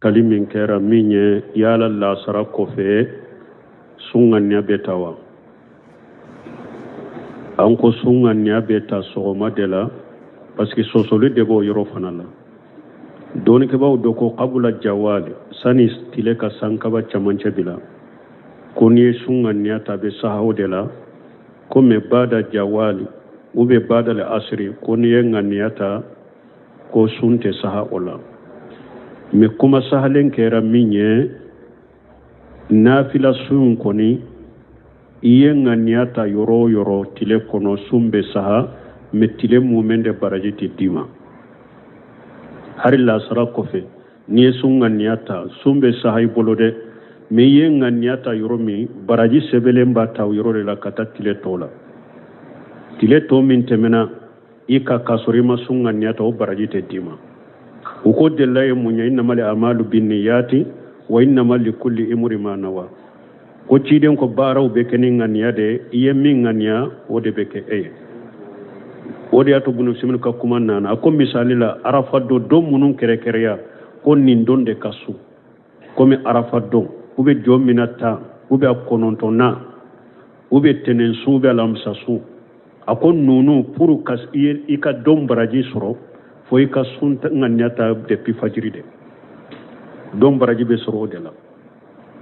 Kali min kɛra min ye yala lasara kɔfɛ sun ŋaniya bɛ ta wa? An ko sun ŋaniya bɛ ta sɔgɔma de la, parce que sɔsɔli de b'o yɔrɔ fana la. Dɔnnikɛbaaw dɔ ko kabula jawali, sani tile ka sankaba camancɛ bila, ko n'i ye sun ŋaniya ta a bɛ saha o de la. Ko mais bada jawali ou bien bada le asiri, ko n'i ye ŋaniya ta ko sun tɛ saha o la. Mais kuma sahalen kɛra min ye, nafila sun kɔni, i ye ŋaniya ta yɔrɔ o yɔrɔ tile kɔnɔ, sun bɛ saha, mais tile mumɛ de baraji tɛ d'i ma. Hari lasara kɔfɛ, n'i ye sun ŋaniya ta, sun bɛ saha i bolo dɛ, mais i ye ŋaniya ta yɔrɔ min, baraji sɛbɛnlen b'a ta o yɔrɔ de la ka taa tile tɔ la. Tile tɔ min tɛmɛna i ka k'a sɔrɔ i ma sun ŋaniya ta, o baraji tɛ d'i ma. U ko delila ye mun ye? Innamali amalu binniyati wa innama likulli imri ma nawa. Ko ciden ko baaraw bɛ kɛ ni ŋaniya de, i ye min ŋaniya, o de bɛ kɛ e ye. O de y'a to Bunu Simini ka kuma nana, a ko misali la, arafa don, don minnu kɛrɛkɛrɛya ko nin don de ka sun, komi arafa don, u bɛ jɔ mina 10, u bɛ 9nan, u bɛ tɛnɛn sun, u bɛ alamisa sun. A ko nunu, pour ka i ka don baraji sɔrɔ, fo i ka sun ŋaniya ta depuis fajiri de, don baraji bɛ sɔrɔ o de la.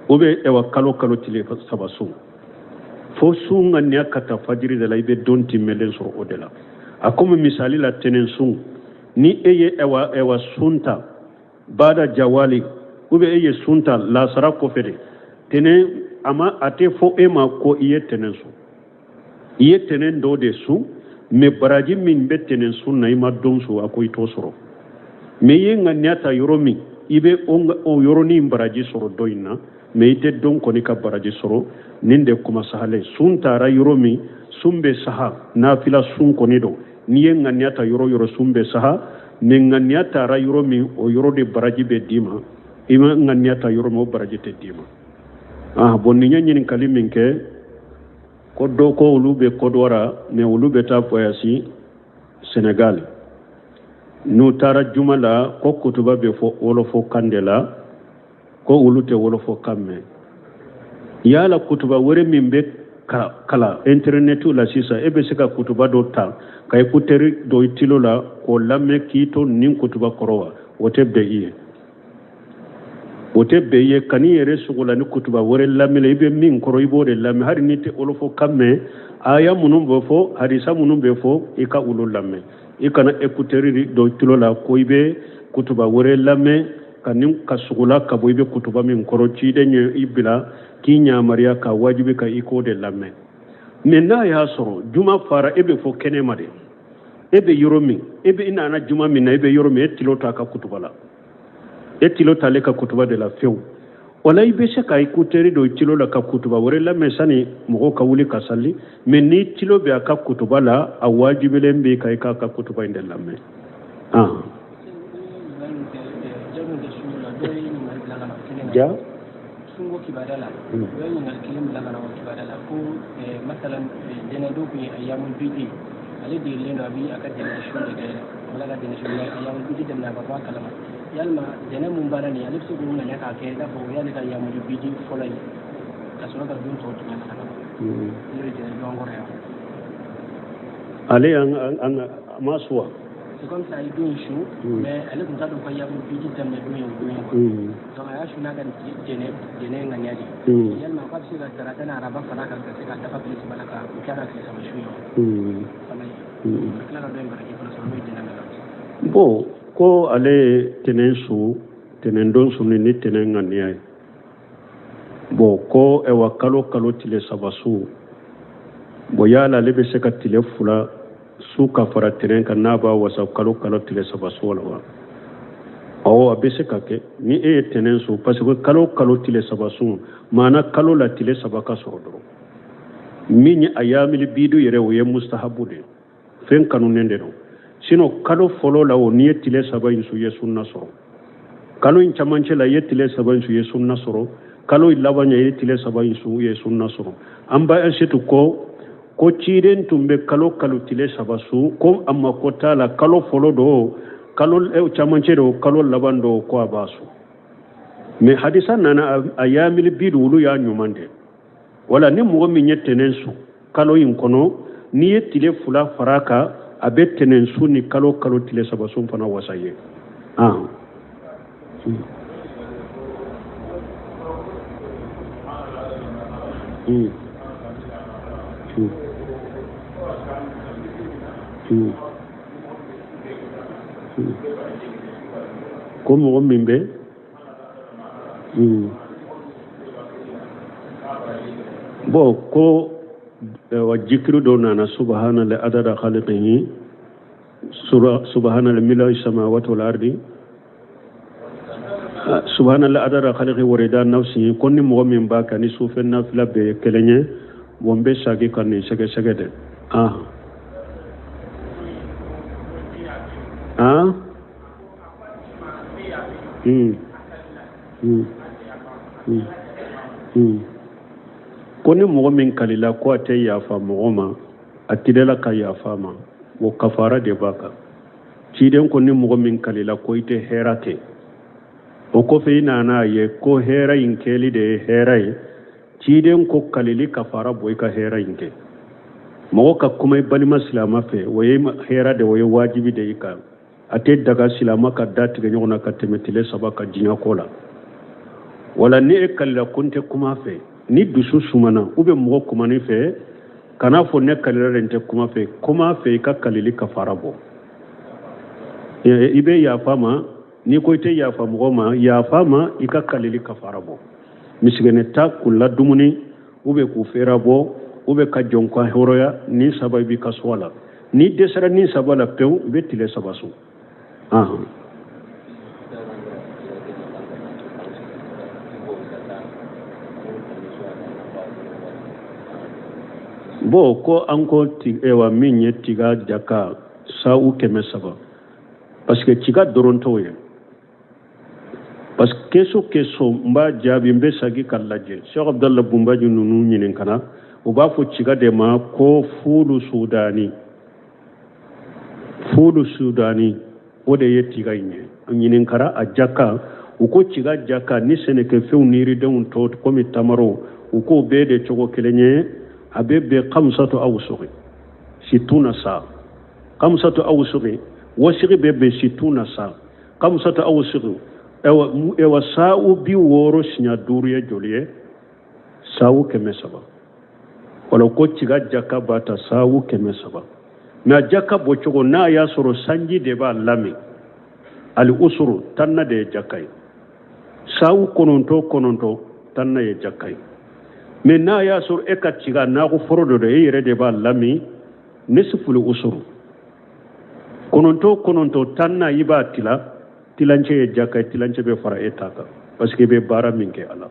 O bɛ ɛwa kalo kalo tile 3 sun, fo sun ŋaniya ka ta fajiri de la, i bɛ don timɛlen sɔrɔ o de la. A komi misali la, tɛnɛn sun, ni e ye ɛwa sun ta bada jawali, ou bien e ye sun ta lasara kɔfɛ de, tɛnɛn a ma, a tɛ fɔ e ma ko i ye tɛnɛn sun. I ye tɛnɛn dɔ de sun, mais baraji min bɛ tɛnɛn sun na, i ma don sun, a ko i t'o sɔrɔ. Mais i ye ŋaniya ta yɔrɔ min, i bɛ o yɔrɔnin baraji sɔrɔ dɔ in na, mais i tɛ don kɔni ka baraji sɔrɔ. Nin de kuma sahalen, sun taara yɔrɔ min, sun bɛ saha, nafila sun kɔni don. N'i ye ŋaniya ta yɔrɔ yɔrɔ, sun bɛ saha, mais ŋaniya taara yɔrɔ min, o yɔrɔ de baraji bɛ d'i ma. I ma ŋaniya ta yɔrɔ min, o baraji tɛ d'i ma. Bon, nin ye ɲininkali min kɛ, ko dɔ ko olu bɛ Kɔdiwara, mais olu bɛ taa voyage Sénégal. N'u taara juma la, ko kutuba bɛ fɔ wolofɔ kan de la, ko olu tɛ wolofɔ kan mɛn. Yala kutuba wɛrɛ min bɛ ka kala internet la sisan, e bɛ se ka kutuba dɔ ta ka écouteur dɔ i tilo la k'o lamɛn k'i to nin kutuba kɔrɔ wa? O tɛ bɛn i ye, o tɛ bɛn i ye. Kan'i yɛrɛ sogo la ni kutuba wɛrɛ lamɛn, i bɛ min kɔrɔ, i b'o de lamɛn. Hali n'i tɛ wolofɔ kan mɛn, aya minnu bɛ fɔ, hadisa minnu bɛ fɔ, i ka olu lamɛn. I kana écouteur dɔ i tulo la ko i bɛ kutuba wɛrɛ lamɛn ka ni ka sogola ka bɔ i bɛ kutuba min kɔrɔ. Ciden ye i bila k'i ɲamariya ka wajibi ka i k'o de lamɛn. Mais n'a y'a sɔrɔ juma fara, e bɛ fɔ kɛnɛma de, e bɛ yɔrɔ min, e bɛ i nana juma min na, e bɛ yɔrɔ min, e tilo t'a ka kutuba la, e tilo t'ale ka kutuba de la fewu. O la, i bɛ se ka écouteur dɔ i tilo la ka kutuba wɛrɛ lamɛn sani mɔgɔw ka wuli ka sali. Mais ni tilo bɛ a ka kutuba la, a wajibilen bɛ ka i k'a ka kutuba in de lamɛn. Ja sunko kibaruya la, u ye ɲininkali kelen bila ka na o kibaruya la, ko masalan dɛnɛ dɔw tun ye ayamul bidi, ale degelen don, a bɛ a ka dɛnɛ sun de kɛ, wala ka dɛnɛ sun, ayamul bidi daminɛ, a ka bɔ a kalama. Yalima dɛnɛ mun banna nin, ale bɛ se k'o ŋaniya k'a kɛ i n'a fɔ o y'ale ka ayamul bidi fɔlɔ ye, ka sɔrɔ ka don tɔw tɛmɛ a la? N'o ye dɛnɛ dɔn kɔrɔ yan. Ale y'an ma suwa. C'est comme ça, a ye don in su, mais ale tun t'a dɔn ko ayamul bidi daminɛ don ye o don ye quoi. Donc a y'a su n'a ka jɛnɛ ŋaniya de ye. Yalima k'a bɛ se ka tarata ni araba fara kan ka se ka dafa tile 3 la, ka o kɛ a ka tile 3 su ye wa? Fana ye ka tila ka dɔ in baraji fana sɔrɔ, n'o ye jɛnɛ nana. Bon, ko ale ye tɛnɛn su, tɛnɛn don su ni tɛnɛn ŋaniya ye. Bon, ko ɛwa kalo kalo tile 3 su. Bon, yala ale bɛ se ka tile 2 su ka fara tɛnɛn kan n'a b'a wasa kalo kalo tile 3 su la wa? Awɔ, a bɛ se ka kɛ ni e ye tɛnɛn su, parce que kalo kalo tile 3 su, maana kalo la tile 3 ka sɔrɔ dɔrɔn. Min ye ayamili bidu yɛrɛ, o ye mustahabu de ye, fɛn kanunen de don. Sinon kalo fɔlɔ la, o n'i ye tile 3 in su, i ye sunna sɔrɔ. Kalo in camancɛ la, i ye tile 3 in su, i ye sunna sɔrɔ. Kalo in laban i ye tile 3 in su, i ye sunna sɔrɔ. An ba Asetu ko ciden tun bɛ kalo kalo tile 3 su, ko a mako t'a la kalo fɔlɔ don, kalo camancɛ don, kalo laban don, ko a b'a su. Mais hadisa nana ayamil bid olu y'a ɲuman de. Wala ni mɔgɔ min ye tɛnɛn sun kalo in kɔnɔ, n'i ye tile 2 fara a kan, a bɛ tɛnɛn sun ni kalo kalo tile 3 sun fana wasa ye. Ko mɔgɔ min bɛ bon ko wa jikiri dɔ nana subhanallah adada khaliqihi subhanallah milai samawati wal ardi subhanallah adada khaliqi wa rida nafsi, ko ni mɔgɔ min b'a kan ni sufɛ nafila bɛɛ ye kelen ye, bon n bɛ sagi ka nin sɛgɛsɛgɛ dɛ. Ko ni mɔgɔ min kalila ko a tɛ yafa mɔgɔ ma, a tilala ka yafa ma, o kafara de b'a kan. Ciden ko ni mɔgɔ min kalila ko i tɛ hɛrɛ kɛ, o kɔfɛ i nana a ye ko hɛrɛ in kɛli de ye hɛrɛ ye, ciden ko kalili kafara bɔ i ka hɛrɛ in kɛ. Mɔgɔ ka kuma i balima silama fɛ, o ye hɛrɛ de, o ye wajibi de i kan. A tɛ daga silama ka da tigɛ ɲɔgɔn na ka tɛmɛ tile 3 kan diɲɛ ko la. Wala ni e kalila ko n tɛ kuma fɛ, ni dusu sumana ou bien mɔgɔ kumani fɛ, kana fɔ ne kalila de n tɛ kuma fɛ, kuma fɛ i ka kalili kafara bɔ. I bɛ yafa ma, n'i ko i tɛ yafa mɔgɔ ma, yafa ma i ka kalili kafara bɔ. Misigɛnɛ ta k'u ladumuni, ou bien k'u fɛrɛ bɔ, ou bien ka jɔn ka hɔrɔnya, ni 3 i b'i ka so la. N'i dɛsɛra ni 3 la pewu, i bɛ tile 3 sun. Bon ko an ko ewa min ye tiga jaka sa'u 300, parce que tiga dɔrɔn t'o ye. Parce que keso keso n b'a jaabi, n bɛ sagi ka lajɛ. Cheikh Abdallah Bunbaji ninnu ɲininkana, u b'a fɔ tiga de ma ko fulu sudani. Fulu sudani o de ye tiga in ye. An ɲininkara a jaka, u ko tiga jaka ni sɛnɛkɛfɛnw ni yiridenw tɔ komi tamaro, u k'o bɛɛ de cogo kelen ye, a bɛ bɛn kamsatu awsuqi situna sa. Kamsatu awsuqi wasigi bɛ bɛn situna sa. Kamsatu awsuqi ewa sa'u 60 siɲɛ 5 ye joli ye? Sa'u 300. Wala ko tiga jaka b'a ta sa'u 300. Mais a jaka bɔcogo n'a y'a sɔrɔ sanji de b'a lamin, ali usuru tanna de ye jaka ye. Sa'u 9 9 tanna ye jaka ye. Mais n'a y'a sɔrɔ e ka tiga nakɔ foro dɔ don, e yɛrɛ de b'a lamin, nisifuli usuru 9 9 tanna i b'a tila, tilancɛ ye jaka ye, tilancɛ bɛ fara e ta kan parce que i bɛ baara min kɛ a la.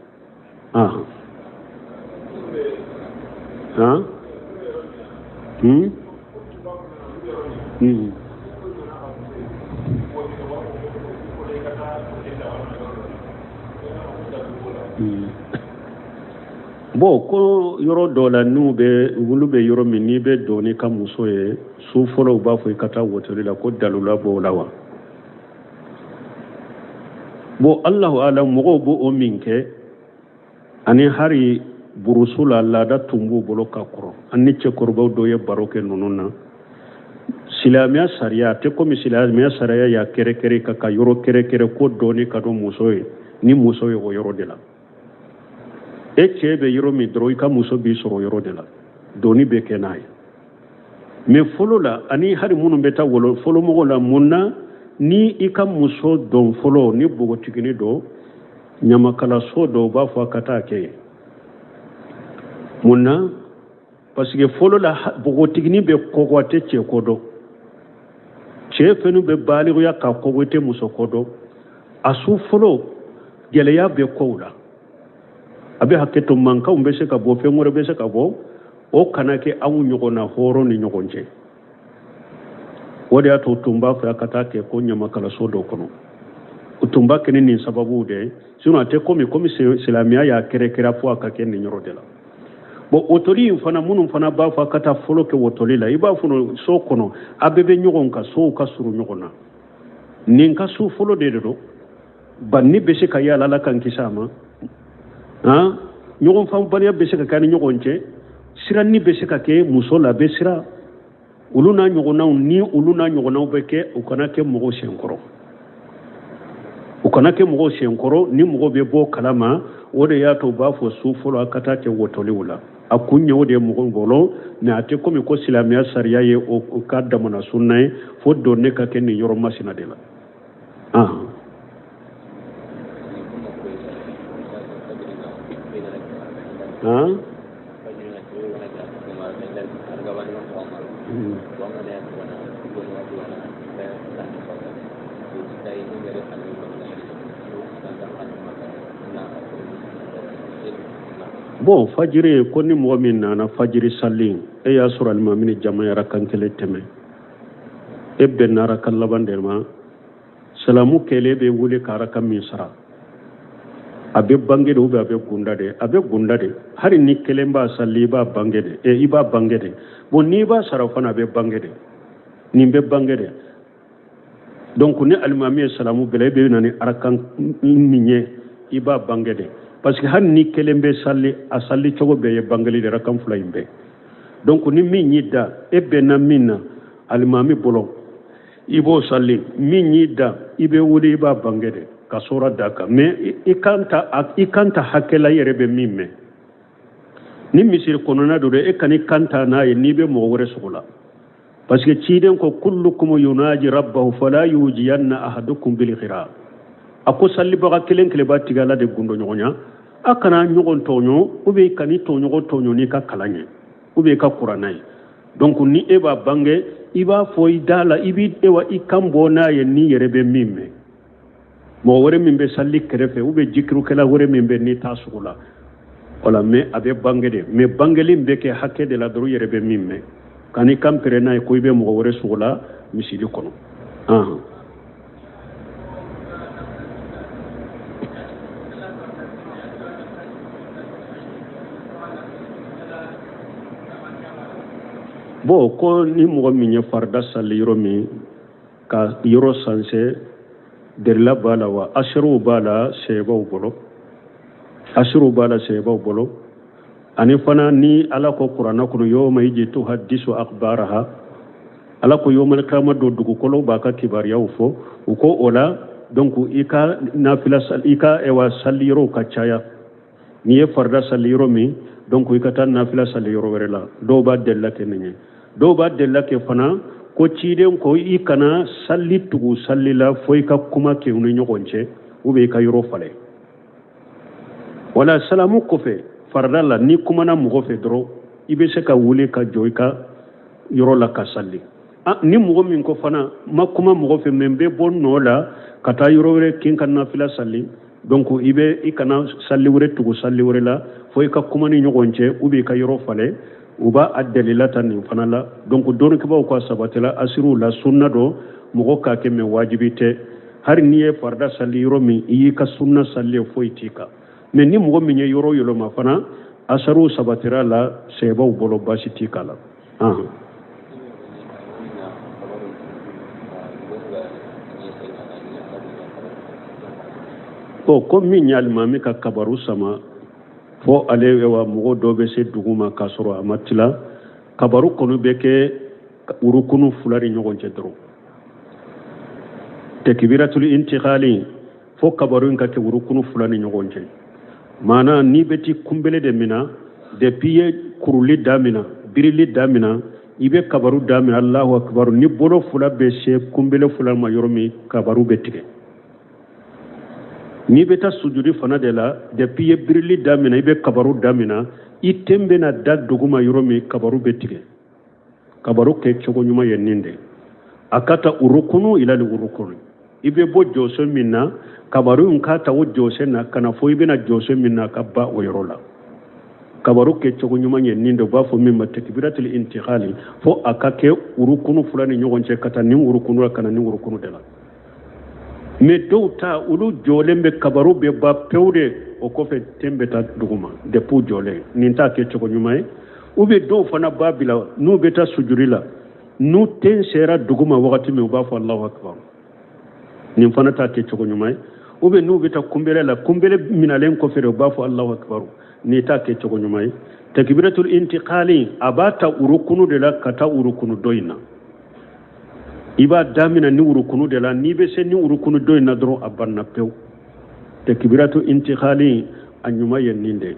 Bon ko yɔrɔ dɔ la n'u bɛ wulu bɛ yɔrɔ min, n'i bɛ don n'i ka muso ye su fɔlɔ, u b'a fɔ i ka taa wotoro la, ko dalula b'o la wa? Bon Allahu alam, mɔgɔw b'o min kɛ ani hari burusu la laada tun b'u bolo ka kɔrɔ. An ni cɛkɔrɔbaw dɔ ye baro kɛ ninnu na. Silamɛya sariya a tɛ komi silamɛya sariya y'a kɛrɛkɛrɛ ka yɔrɔ kɛrɛkɛrɛ ko dɔɔni ka don muso ye, ni muso ye o yɔrɔ de la. E cɛ bɛ yɔrɔ min dɔrɔn, i ka muso b'i sɔrɔ yɔrɔ de la, doni bɛ kɛ n'a ye. Mais fɔlɔ la ani hali minnu bɛ taa wolo fɔlɔmɔgɔw la, mun na ni i ka muso dɔn fɔlɔ ni npogotiginin don, ɲamakalaso dɔw b'a fɔ a ka taa kɛ yen. Mun na? Parce que fɔlɔ la npogotiginin bɛ kɔgɔ, a tɛ cɛ ko dɔn. Cɛ fɛnɛ bɛ balikuya ka kɔgɔ, i tɛ muso ko dɔn. A su fɔlɔ gɛlɛya bɛ kow la, a bɛ hakɛ to, mankanw bɛ se ka bɔ, fɛn wɛrɛ bɛ se ka bɔ, o kana kɛ aw ɲɔgɔn na hɔrɔn ni ɲɔgɔn cɛ. O de y'a to tun b'a fɛ a ka taa kɛ ko ɲamakalaso dɔ kɔnɔ. O tun b'a kɛ ni nin sababuw de ye, sinon a tɛ komi silamɛya y'a kɛrɛkɛrɛ fo a ka kɛ nin yɔrɔ de la. Bon wotoli in fana, minnu fana b'a fɔ a ka taa fɔlɔ kɛ wotoli la, i b'a fɔ so kɔnɔ a bɛɛ bɛ ɲɔgɔn kan, sow ka surun ɲɔgɔn na. Nin ka so fɔlɔ de don. Banni bɛ se ka y'a la, Ala k'an kisi a ma. Han, ɲɔgɔn faamubaliya bɛ se ka kɛ ni ɲɔgɔn cɛ, siranni bɛ se ka kɛ muso la, a bɛ siran. Olu n'a ɲɔgɔnnaw, ni olu n'a ɲɔgɔnnaw bɛ kɛ, u kana kɛ mɔgɔw senkɔrɔ, u kana kɛ mɔgɔw senkɔrɔ. Ni mɔgɔ bɛ bɔ kalama, o de y'a to u b'a fɔ su fɔlɔ a ka taa kɛ wotoliw la. A kun ye o de ye mɔgɔw bolo, mais a tɛ komi ko silamɛya sariya ye o ka damana sunna ye fo dɔnne ka kɛ nin yɔrɔ masina de la. Han. Bon, fajiri ko ni mɔgɔ min nana fajiri sali, e y'a sɔrɔ alimami ni jama ye arakan kelen tɛmɛ, e bɛnna arakan laban de ma, salamu kɛlen bɛ wuli ka arakan min sara, a bɛ bange de ou bien a bɛ gunda de? A bɛ gunda de. Hali ni kelen b'a sali, i b'a bange de, i b'a bange de. Bon, n'i b'a sara fana, a bɛ bange de, nin bɛ bange de. Donc ni alimami ye salamu bila, e bɛ na ni arakan min ye, i b'a bange de, parce que hali ni kelen bɛ sali, a sali cogo bɛɛ ye bangeli de, arakan fila in bɛɛ. Donc ni min y'i da, e bɛnna min na alimami bolo, i b'o sali. Min y'i da, i bɛ wuli, i b'a bange de ka sora da kan. Mais i kan ta, i kan ta hakɛ la, i yɛrɛ bɛ min mɛn. Ni misiri kɔnɔna don dɛ, e kan'i kan ta n'a ye n'i bɛ mɔgɔ wɛrɛ sogo la, parce que ciden ko kullukum yunaji rabbahu fala yujiyanna ahadukum bil ghira. A ko salibaga kelen kelen b'a tigi Ala de gundo ɲɔgɔnya, a kana ɲɔgɔn tɔɲɔ, ou bien kan'i tɔɲɔgɔn tɔɲɔ n'i ka kalan ye ou bien i ka kuranna ye. Donc ni e b'a bange, i b'a fɔ i da la, i b'i ewa i kan bɔ n'a ye n'i yɛrɛ bɛ min mɛn. Mɔgɔ wɛrɛ min bɛ sali kɛrɛfɛ ou bien jikirukɛla wɛrɛ min bɛ n'i t'a sugu la, wala, mais a bɛ bange de. Mais bangeli bɛ kɛ hakɛ de la dɔrɔn, i yɛrɛ bɛ min mɛn. Kan'i kan pɛrɛn n'a ye ko i bɛ mɔgɔ wɛrɛ sugu la misiri kɔnɔ. Bon, ko ni mɔgɔ min ye farida sali yɔrɔ min ka yɔrɔ sanse, delila b'a la wa asiriw b'a la sɛbaw bolo, asiriw b'a la sɛbaw bolo. Ani fana ni Ala ko kuranna kɔnɔ, yawma yiji tuhaddisu akhbaraha, Ala ko yawmal kiyama don dugukolo b'a ka kibaruyaw fɔ. U ko o la, donc i ka nafila, i ka ewa sali yɔrɔw ka caya. N'i ye farida sali yɔrɔ min, donc i ka taa nafila sali yɔrɔ wɛrɛ la. Dɔw b'a delila kɛ nin ye, dɔw b'a delila kɛ fana ko ciden ko i kana sali tugu sali la fo i ka kuma kɛ u ni ɲɔgɔn cɛ, ou bien i ka yɔrɔ falen. Wala salamu kɔfɛ farida la, n'i kumana mɔgɔ fɛ dɔrɔn, i bɛ se ka wuli ka jɔ i ka yɔrɔ la ka sali. Ni mɔgɔ min ko fana ma kuma mɔgɔ fɛ, mais n bɛ bɔ nɔ la ka taa yɔrɔ wɛrɛ kin ka nafila sali, donc i bɛ i kana sali wɛrɛ tugu sali wɛrɛ la fo i ka kuma ni ɲɔgɔn cɛ, ou bien i ka yɔrɔ falen. U b'a a dalila ta nin fana la. Donc dɔnnikɛbaaw ka sabatila asiriw la, sunna don mɔgɔ k'a kɛ, mais wajibi tɛ. Hali n'i ye farida sali yɔrɔ min, i y'i ka sunna sali, foyi t'i kan. Mais ni mɔgɔ min ye yɔrɔ yɛlɛma fana, asariw sabatira la sɛbaw bolo, baasi t'i kan la. Bon, ko min ye alimami ka kabaru sama fo ale wa mɔgɔ dɔ bɛ se dugu ma k'a sɔrɔ a ma tila, kabaru kɔni bɛ kɛ urukunu fila ni ɲɔgɔn cɛ dɔrɔn. Tekibiratul intiqali, fo kabaru in ka kɛ urukunu fila ni ɲɔgɔn cɛ. Maana n'i bɛ t'i kunbele de mina, depuis ye kuruli damina, birili damina, i bɛ kabaru damina, Allahu akbar, ni bolo fila bɛ se kunbele fila ma yɔrɔ min, kabaru bɛ tigɛ. N'i bɛ taa sujudi fana de la, depuis ye birili damina, i bɛ kabaru damina, i ten bɛna da duguma yɔrɔ min, kabaru bɛ tigɛ. Kabaru kɛ cogo ɲuman ye nin de, a ka ta urukunu ilali urukunu. I bɛ bɔ jɔsen min na, kabaru in ka ta o jɔsen na ka na fo i bɛna jɔsen min na, ka ban o yɔrɔ la. Kabaru kɛ cogo ɲuman ye nin de, u b'a fɔ min ma tekibiratul intiqali, fo a ka kɛ urukunu fila ni ɲɔgɔn cɛ, ka taa nin urukunu la ka na nin urukunu de la. Mais dɔw ta, olu jɔlen bɛ, kabaru bɛ ban pewu de, o kɔfɛ ten bɛ taa duguma depuis jɔlen. Nin t'a kɛ cogo ɲuman ye. Ou bien dɔw fana b'a bila, n'u bɛ taa sujudi la, n'u ten sera duguma wagati min, u b'a fɔ Allahu akbar. Nin fana t'a kɛ cogo ɲuman ye. Ou bien n'u bɛ taa kunbere la, kunbere minalen kɔfɛ de u b'a fɔ Alahu akibaru. N'i t'a kɛ cogo ɲuman ye, takibiratul intiqali a b'a ta urukunu de la ka taa urukunu dɔ in na. I b'a damina ni urukunu de la, n'i bɛ se ni urukunu dɔ in na dɔrɔn a banna pewu. Takibiratul intiqali a ɲuman ye nin de ye.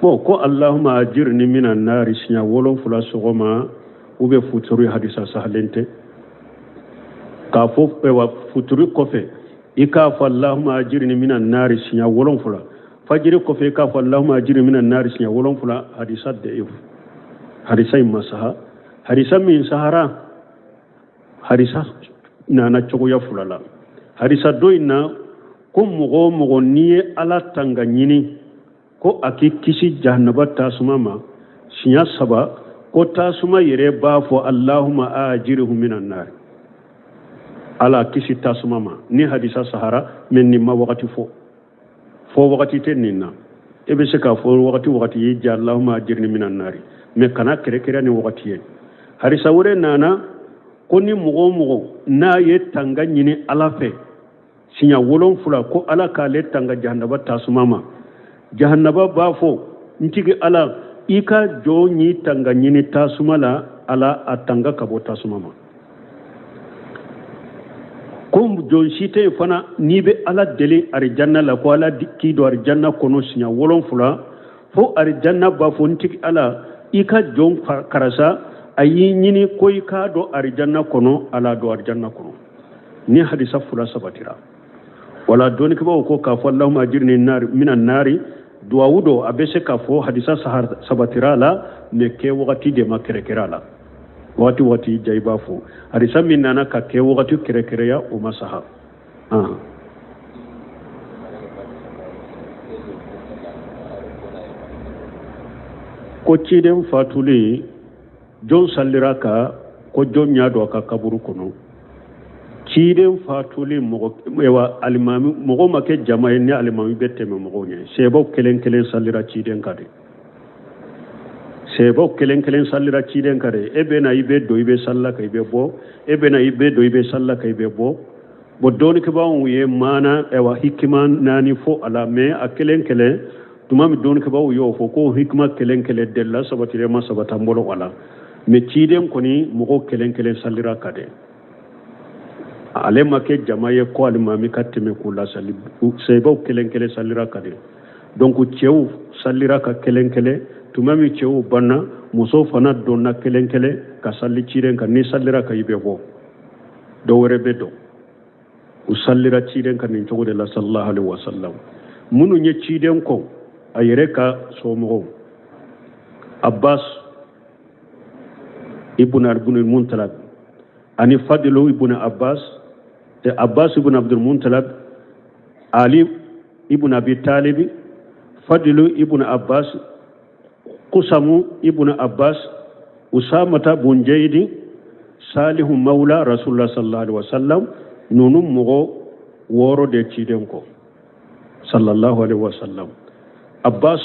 Bon, ko Allahumma ajirni minan nari siɲɛ 7 sɔgɔma ou bien futuri, hadisa sahalen tɛ k'a fɔ. Wa futuri kɔfɛ i k'a fɔ Allahumma ajirni minan nari siɲɛ 7, fajiri kɔfɛ i k'a fɔ Allahumma ajirni minan nari siɲɛ 7, hadisa da'if, hadisa in ma saha. Hadisa min sahara, hadisa nana cogoya fila la. Hadisa dɔ in na ko mɔgɔ o mɔgɔ n'i ye Ala tanga ɲini ko a k'i kisi jahanaba tasuma ma siɲɛ 3, ko tasuma yɛrɛ b'a fɔ Allahumma ajirhu minan nar, Ala kisi tasuma ma. Ni hadisa sahara, mais nin ma wagati fɔ, fɔ wagati tɛ nin na. E bɛ se k'a fɔ wagati wagati y'i diya Allahumma ajirni minan nari, mais kana kɛrɛkɛrɛ ni wagati ye. Hadisa wɛrɛ nana ko ni mɔgɔ o mɔgɔ n'a ye tanga ɲini Ala fɛ siɲɛ 7 ko Ala k'ale tanga jahanaba tasuma ma, jahanaba b'a fɔ n tigi Ala, i ka jɔn y'i tanga ɲini tasuma la, Ala a tanga ka bɔ tasuma ma. Ko jɔn si tɛ yen fana n'i bɛ Ala deli arijanna la ko Ala k'i don arijanna kɔnɔ siɲɛ 7, fo arijanna b'a fɔ n tigi Ala, i ka jɔn karisa a y'i ɲini ko i k'a don arijanna kɔnɔ, Ala don arijanna kɔnɔ. Ni hadisa fila sabatira wala dɔnnikɛbaaw ko k'a fɔ Allahumma ajirni minan nari duwawu don, a bɛ se k'a fɔ hadisa sabatira la, mais kɛ wagati de ma kɛrɛkɛrɛ la. Wagati wagati ja i b'a fɔ hadisa min nana ka kɛ wagati kɛrɛkɛrɛya, o ma saha. Ko ciden fatulen, jɔn salira ka ko jɔn y'a don a ka kaburu kɔnɔ? Ciden fatulen mɔgɔ wa alimami, mɔgɔ ma kɛ jama ye ni alimami bɛ tɛmɛ mɔgɔw ɲɛ. Sɛbɛw kelen kelen salira ciden ka de, sɛbɛw kelen kelen salira ciden ka de. E bɛ na i bɛ don i bɛ salila ka i bɛ bɔ, e bɛ na i bɛ don i bɛ salila ka i bɛ bɔ. Bon, dɔnnikɛbaaw ye maana ɛwa hikima 4 fɔ a la, mais a kelen kelen tuma min dɔnnikɛbaaw y'o fɔ ko hikima kelen kelen delila sabatilen ma sabata n bolo a la. Mais ciden kɔni mɔgɔw kelen kelen salira ka de, ale ma kɛ jama ye ko alimami ka tɛmɛ k'u lasali. Sɛbɛw kelen kelen salira ka de. Donc cɛw salira ka kelen kelen, tuma min cɛw banna, musow fana donna kelen kelen ka sali ciden kan. Ni salira ka i bɛ bɔ, dɔ wɛrɛ bɛ don. U salira ciden kan nin cogo de la sallallahu alaihi wasallam. Minnu ye ciden kɔ, a yɛrɛ ka somɔgɔw, Abbas ibn Abdul Muttalib ani Fadilu ibn Abbas, Abbas ibn Abdul Muttalib, Ali ibn Abi Talib, Fadilu ibn Abbas, Kusamu ibn Abbas, Usamata bun Jayidi, Salihu mawla Rasulullah sallallahu alaihi wasallam. Ninnu mɔgɔ 6 de ciden kɔ sallallahu alaihi wasallam. Abbas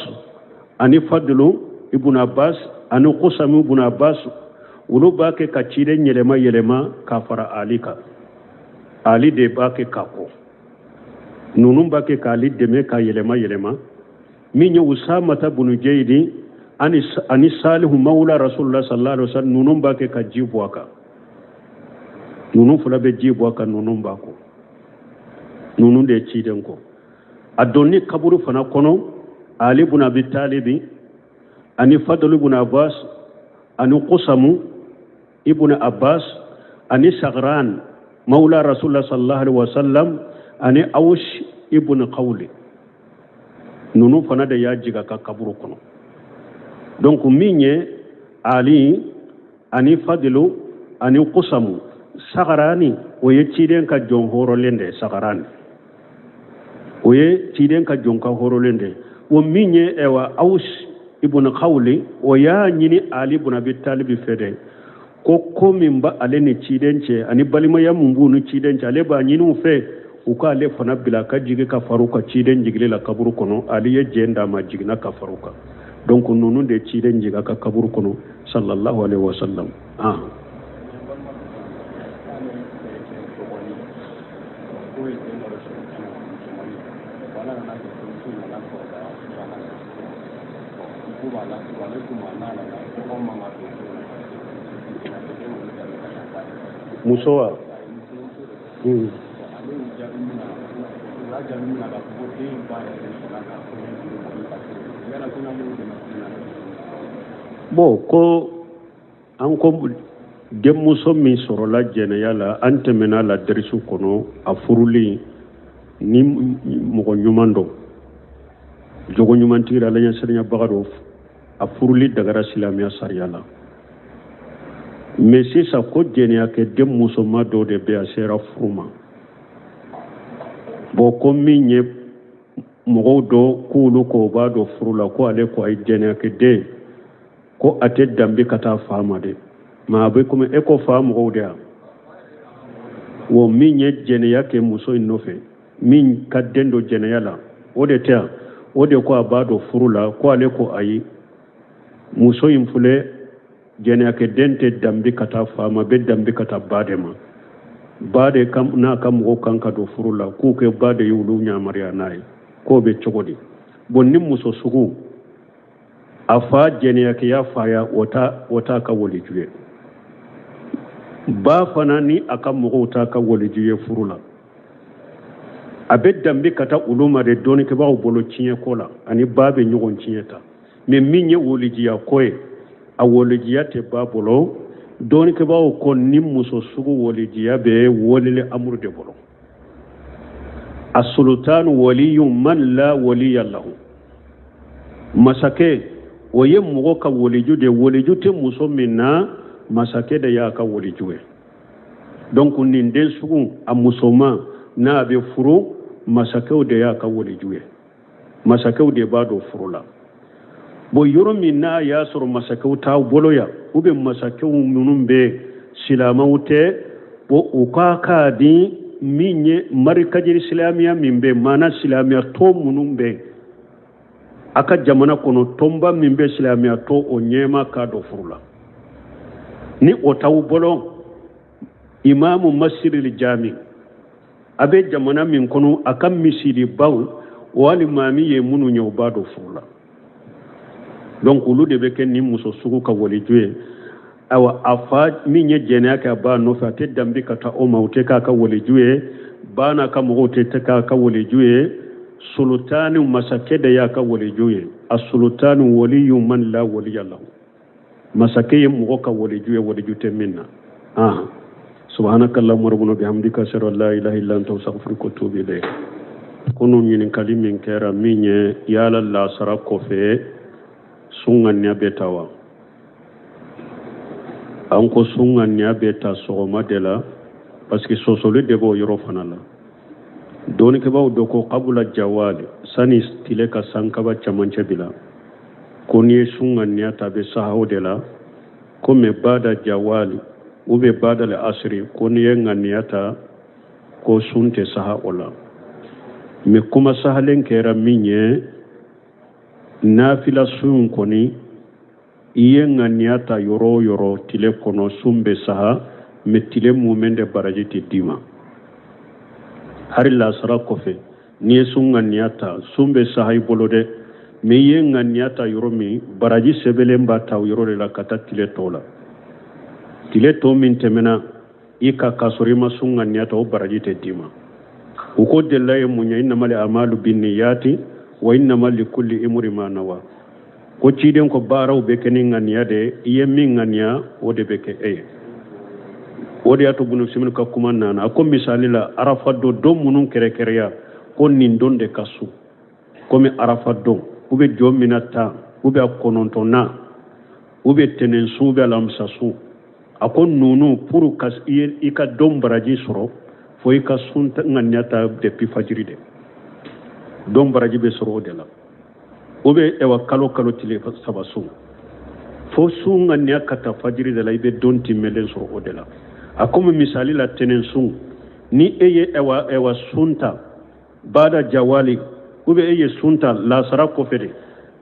ani Fadilu ibn Abbas ani Kusamu ibn Abbas, olu b'a kɛ ka ciden yɛlɛma yɛlɛma k'a fara Ali kan. Ali de b'a kɛ k'a kɔ, ninnu b'a kɛ k'ale dɛmɛ ka yɛlɛma yɛlɛma. Min ye Usamata bunu Jayidi ani Salihu mawla Rasulullah sallallahu alaihi wasallam, ninnu b'a kɛ ka ji bɔ a kan. Ninnu fila bɛ ji bɔ a kan, ninnu b'a kɔ. Ninnu de ye ciden kɔ. A donni kaburu fana kɔnɔ, Ali bun Abi Talibi ani Fadlu bun Abbas ani Kusamu ibn Abbas ani Sagran mawla Rasulullah sallallahu alaihi wasallam ani Awus ibn Qawli, ninnu fana de y'a jigin a ka kaburu kɔnɔ. Donc min ye Ali ani Fadilu ani Kusamu, Sagarani o ye ciden ka jɔn hɔrɔnlen de ye. Sagarani o ye ciden ka jɔn ka hɔrɔnlen de ye. O min ye ɛwa Awus ibn Qawli, o y'a ɲini Ali ibn Abi Talib fɛ dɛ, ko min b'a ale ni ciden cɛ ani balimaya mun b'u ni ciden cɛ, ale b'a ɲini u fɛ u k'ale fana bila ka jigin ka far'u ka ciden jigili la kaburu kɔnɔ. Ali ye jɛn d'a ma, jiginna ka far'u kan. Donc ninnu de ciden jigin a ka kaburu kɔnɔ sallallahu alaihi wasallam. Ah, muso wa? Bon, ko an ko denmuso min sɔrɔla jɛnɛya la, an tɛmɛna la darisu kɔnɔ, a furuli ni mɔgɔ ɲuman dɔ, jogo ɲumantigi, ala ɲɛsiranyabaga dɔ, a furuli dagara silamɛya sariya la. Mais sisan ko jɛnɛya kɛ den musoma dɔ de bɛ, a sera furu ma. Bon, ko min ye mɔgɔw dɔ k'olu ko o b'a don furu la, ko ale ko a ye jɛnɛya kɛ den, ko a tɛ danbe ka taa fa ma dɛ. Ma a bɛ komi e ko fa mɔgɔw de yan wo, min ye jɛnɛya kɛ muso in nɔfɛ, min ka den don jɛnɛya la, o de tɛ yan. O de ko a b'a don furu la, ko ale ko ayi, muso in filɛ, jɛnɛyakɛ den tɛ danbe ka taa fa ma, bɛ danbe ka taa ba de ma. Ba de n'a ka mɔgɔw kan ka don furu la, k'u kɛ ba de y'olu yamaruya n'a ye, k'o bɛ cogo di? Bon, ni muso sugu a fa jɛnɛyakɛya fa ya, o t'a ka waliju ye. Ba fana ni a ka mɔgɔw t'a ka waliju ye furu la. A bɛ danbe ka taa olu ma de dɔnnikɛbaaw bolo tiɲɛ ko la, ani ba bɛ ɲɔgɔn tiɲɛ ta. Mais min ye walijiya ko ye, a walijiya tɛ ba bolo. Dɔnnikɛbaaw ko ni muso sugu walijiya bɛ walili amuru de bolo. Asulutanu waliyu man la waliya lahu. Masakɛ o ye mɔgɔ ka waliju de, waliju tɛ muso min na, masakɛ de y'a ka waliju ye. Donc nin den sugu a musoman n'a bɛ furu, masakɛw de y'a ka waliju ye, masakɛw de b'a don furu la. Bon, yɔrɔ min n'a y'a sɔrɔ masakɛw t'aw bolo yan, ou bien masakɛw minnu bɛ silamɛw tɛ, bon, u k'a k'a di min ye marikajiri silamɛya min bɛ, maana silamɛya tɔn minnu bɛ a ka jamana kɔnɔ, tɔnba min bɛ silamɛya tɔn, o ɲɛmaa k'a don furu la. Ni o t'aw bolo, imamu masirili jami a bɛ jamana min kɔnɔ, a ka misiribaw o alimami ye minnu ye, o b'a don furu la. Donc olu de bɛ kɛ nin muso sugu ka waliju ye. Ayiwa, a fa min ye jɛnɛya kɛ a ba nɔfɛ, a tɛ danbe ka taa o ma, o tɛ k'a ka waliju ye. Ba n'a ka mɔgɔw tɛ k'a ka waliju ye. Sulutani masakɛ de y'a ka waliju ye. A sulutani waliyu man la waliya lahu. Masakɛ ye mɔgɔ ka waliju ye, waliju tɛ min na. Ah, subhanaka allahumma rabbana bihamdika, ashhadu an la ilaha illa anta, astaghfiruka wa atubu ilayk. Kunu ɲininkali min kɛra min ye, yala lasara kɔfɛ sun ŋaniya bɛ ta wa? An ko sun ŋaniya bɛ ta sɔgɔma de la, parce que sɔsɔli de b'o yɔrɔ fana la. Dɔnnikɛbaaw dɔ ko qabula jawali, sani tile ka sankaba camancɛ bila, ko n'i ye sun ŋaniya ta, a bɛ saha o de la. Ko mais bada jawali ou bien bada le asiri, ko n'i ye ŋaniya ta, ko sun tɛ saha o la. Mais kuma sahalen kɛra min ye, nafila sun kɔni, i ye ŋaniya ta yɔrɔ o yɔrɔ tile kɔnɔ, sun bɛ saha, mais tile mumɛn de baraji tɛ d'i ma. Hari lasara kɔfɛ, n'i ye sun ŋaniya ta, sun bɛ saha i bolo dɛ, mais i ye ŋaniya ta yɔrɔ min, baraji sɛbɛnlen b'a ta o yɔrɔ de la ka taa tile tɔ la. Tile tɔ min tɛmɛna i ka k'a sɔrɔ i ma sun ŋaniya ta, o baraji tɛ d'i ma. U ko delila ye mun ye? Innamali amalu binniyati wa innama likulli imri ma nawa. Ko ciden ko baaraw bɛ kɛ ni ŋaniya de ye, i ye min ŋaniya, o de bɛ kɛ e ye. O de y'a to Bunu Simini ka kuma nana, a ko misali la, arafa don minnu kɛrɛkɛrɛya ko nin don de ka su, komi arafa don, u bɛ jɔ min na 10, u bɛ 9nan, u bɛ tɛnɛn sun, u bɛ alamisa sun. A ko ninnu, pour ka i ka don baraji sɔrɔ, fo i ka sun ŋaniya ta depuis fajiri de, don baraji bɛ sɔrɔ o de la. O bɛ ɛwa kalo kalo tile 3 sun, fo sun ŋaniya ka ta fajiri de la, i bɛ don timɛlen sɔrɔ o de la. A komi misali la, tɛnɛn sun, ni e ye ɛwa sun ta bada jawali, ou bien e ye sun ta lasara kɔfɛ de,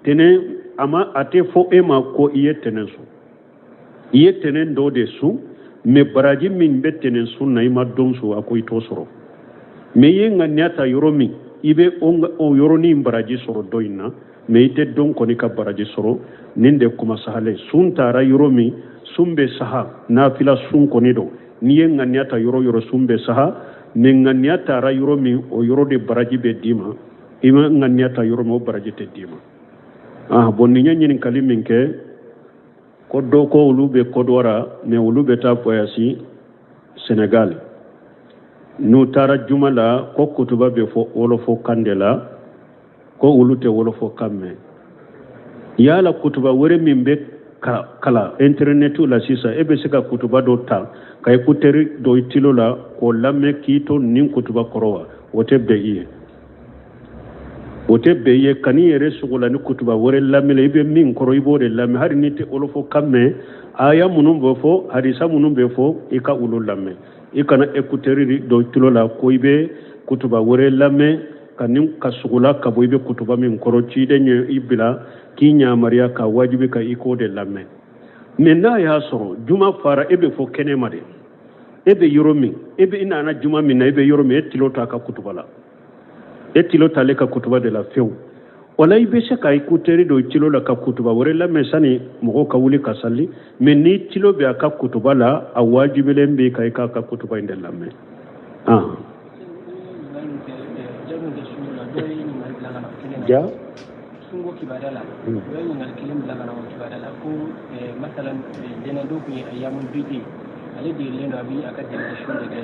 tɛnɛn a ma a tɛ fɔ e ma ko i ye tɛnɛn sun. I ye tɛnɛn dɔ de sun, mais baraji min bɛ tɛnɛn sun na, i ma don sun, a ko i t'o sɔrɔ. Mais i ye ŋaniya ta yɔrɔ min, i bɛ o yɔrɔnin baraji sɔrɔ dɔ in na, mais i tɛ don kɔni ka baraji sɔrɔ. Nin de kuma sahalen. Sun taara yɔrɔ min, sun bɛ saha. Nafila sun kɔni don, n'i ye ŋaniya ta yɔrɔ yɔrɔ, sun bɛ saha. Mais ŋaniya taara yɔrɔ min, o yɔrɔ de baraji bɛ d'i ma. I ma ŋaniya ta yɔrɔ min, o baraji tɛ d'i ma. Ah bon, nin ye ɲininkali min kɛ, ko dɔ ko olu bɛ Kɔdiwara, mais olu bɛ taa voyage Senegal. N'u taara juma la, ko kutuba bɛ fɔ wolofɔ kan de la, ko olu tɛ wolofɔ kan mɛn. Yala kutuba wɛrɛ min bɛ ka kala internet la sisan, e bɛ se ka kutuba dɔ ta ka écouteur don i tilo la k'o lamɛn k'i to nin kutuba kɔrɔ wa? O tɛ bɛn i ye, o tɛ bɛn i ye. Kan'i yɛrɛ sogola ni kutuba wɛrɛ lamɛn, i bɛ min kɔrɔ, i b'o de lamɛn. Hali n'i tɛ wolofɔ kan mɛn, aya minnu bɛ fɔ, hadisa minnu bɛ fɔ, i ka olu lamɛn. I kana écouteur don i tulo la ko i bɛ kutuba wɛrɛ lamɛn ka ni ka sogola ka bɔ i bɛ kutuba min kɔrɔ. Ciden ye i bila k'i ɲamariya ka wajibi ka i k'o de lamɛn. Mais n'a y'a sɔrɔ juma fara, e bɛ fɔ kɛnɛma de, e bɛ yɔrɔ min, e bɛ i nana juma min na, e bɛ yɔrɔ min, e tilo t'a ka kutuba la, e tilo t'ale ka kutuba de la fewu. O la, i bɛ se ka écouteur don i tilo la ka kutuba wɛrɛ lamɛn sani mɔgɔw ka wuli ka sali. Mais ni tilo bɛ a ka kutuba la, a wajibilen bɛ ka i k'a ka kutuba in de lamɛn. Ah. Ja. Sunko kibaruya la, u ye ɲininkali kelen bila ka na o kibaruya la, ko masalan dɛnɛn dɔ tun ye ayamul bidi, ale degelen don, a bɛ a ka dɛnɛn sun de kɛ.